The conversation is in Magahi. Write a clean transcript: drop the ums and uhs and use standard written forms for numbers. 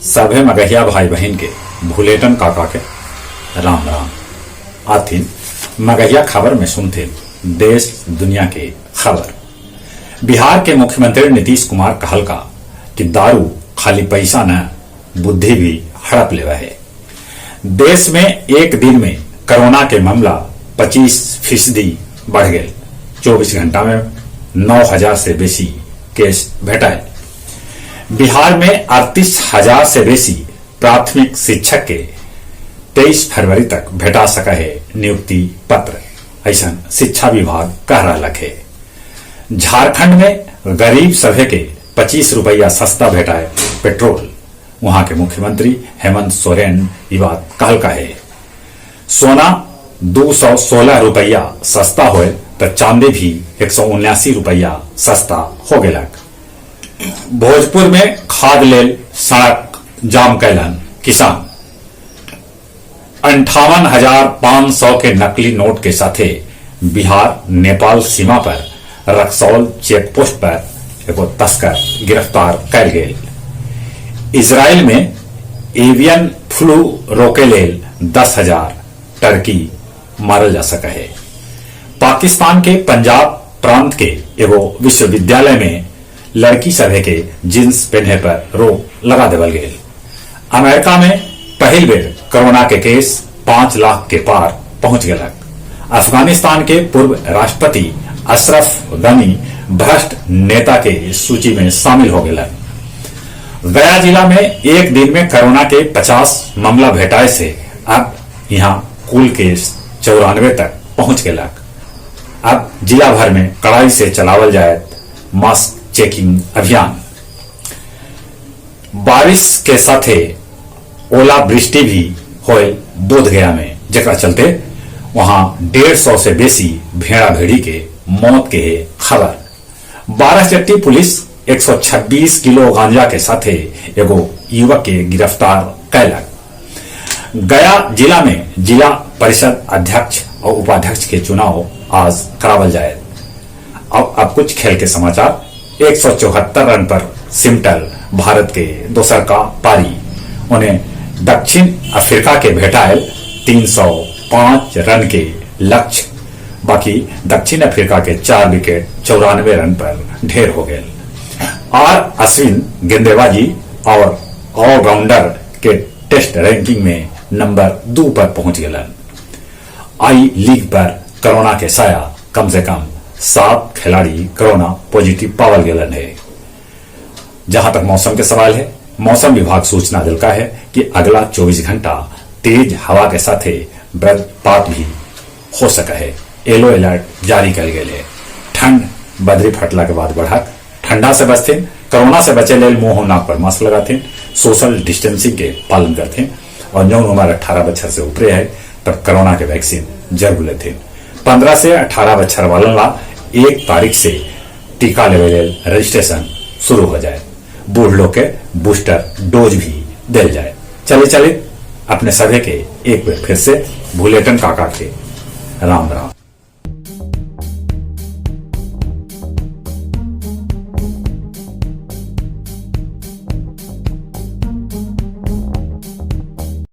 सभे मगहिया भाई बहिन के भुलेटन काका के राम राम। आथिन मगहिया खबर में सुनथिन देश दुनिया के खबर। बिहार के मुख्यमंत्री नीतीश कुमार कहलका कि दारू खाली पैसा न बुद्धि भी हड़प लेवा है। देश में एक दिन में कोरोना के मामला 25% बढ़ गए। 24 घंटा में 9,000 से बेसी केस भेटाए। बिहार में 38,000 से बेसी प्राथमिक शिक्षक के 23 फरवरी तक भेटा सका है नियुक्ति पत्र, ऐसा शिक्षा विभाग कह रहा है। झारखंड में गरीब सभे के 25 रुपया सस्ता भेटाए पेट्रोल, वहां के मुख्यमंत्री हेमंत सोरेन ये बात कहलका है। सोना 216 रुपया सस्ता होए तो चांदी भी 179 रुपया सस्ता हो गेलक। भोजपुर में खाद लेल सड़क जाम कैलन किसान। 58,500 के नकली नोट के साथे बिहार नेपाल सीमा पर रक्सौल चेकपोस्ट पर एगो तस्कर गिरफ्तार कैल गेल। इजराइल में एवियन फ्लू रोके लेल 10,000 टर्की मारल जा सका है। पाकिस्तान के पंजाब प्रांत के एगो विश्वविद्यालय में लड़की सभे के जींस पहने पर रोक लगा देवल गेल। अमेरिका में पहिल बेर कोरोना के केस 5 लाख के पार पहुंच गेलक। अफगानिस्तान के पूर्व राष्ट्रपति अशरफ गनी भ्रष्ट नेता के सूची में शामिल हो गेलन। गया जिला में एक दिन में कोरोना के 50 मामला भेटाए से अब यहाँ कुल केस 94 तक पहुंच गेलक। अब जिला भर में कड़ाई से चलावल जाए मास्क चेकिंग अभियान। बारिश के साथे ओलावृष्टि भी होए बोध गया में, जकरा चलते वहां 150 से बेसी भेड़ा भेड़ी के मौत के खबर। बारहचट्टी पुलिस 126 किलो गांजा के साथे एगो युवक के गिरफ्तार कैलक। गया जिला में जिला परिषद अध्यक्ष और उपाध्यक्ष के चुनाव आज करावल जाए। अब कुछ खेल के समाचार। 174 रन पर सिमटल भारत के दोसर का पारी। उन्हें दक्षिण अफ्रीका के भेटायल 305 रन के लक्ष्य, बाकी दक्षिण अफ्रीका के 4 विकेट 94 रन पर ढेर हो गए। आर अश्विन गेंदेबाजी और ऑलराउंडर के टेस्ट रैंकिंग में नंबर 2 पर पहुंच गए। आई लीग पर कोरोना के साया, कम से कम 7 खिलाड़ी कोरोना पॉजिटिव पावल गए है। जहां तक मौसम के सवाल है, मौसम विभाग सूचना दिलका है कि अगला 24 घंटा तेज हवा के साथे वज्रपात भी हो सका है। येलो अलर्ट जारी कल गए है। ठंड बदरी फटला के बाद बढ़क, ठंडा से बचथिन, कोरोना से बचे लेल मुंह नाक पर मास्क लगाथिन, सोशल डिस्टेंसिंग के पालन करथिन और जौन उम्र 18 बछर से ऊपरे है तब कोरोना के वैक्सीन जरूर लेथिन। 15 से 18 बछर वालन ला 1 तारीख से टीका लेवे लेल रजिस्ट्रेशन शुरू हो जाए। बूढ़ लोग के बूस्टर डोज भी दिल जाए। चले चले अपने सभे के एक बार फिर से भुलेटन काका के राम राम।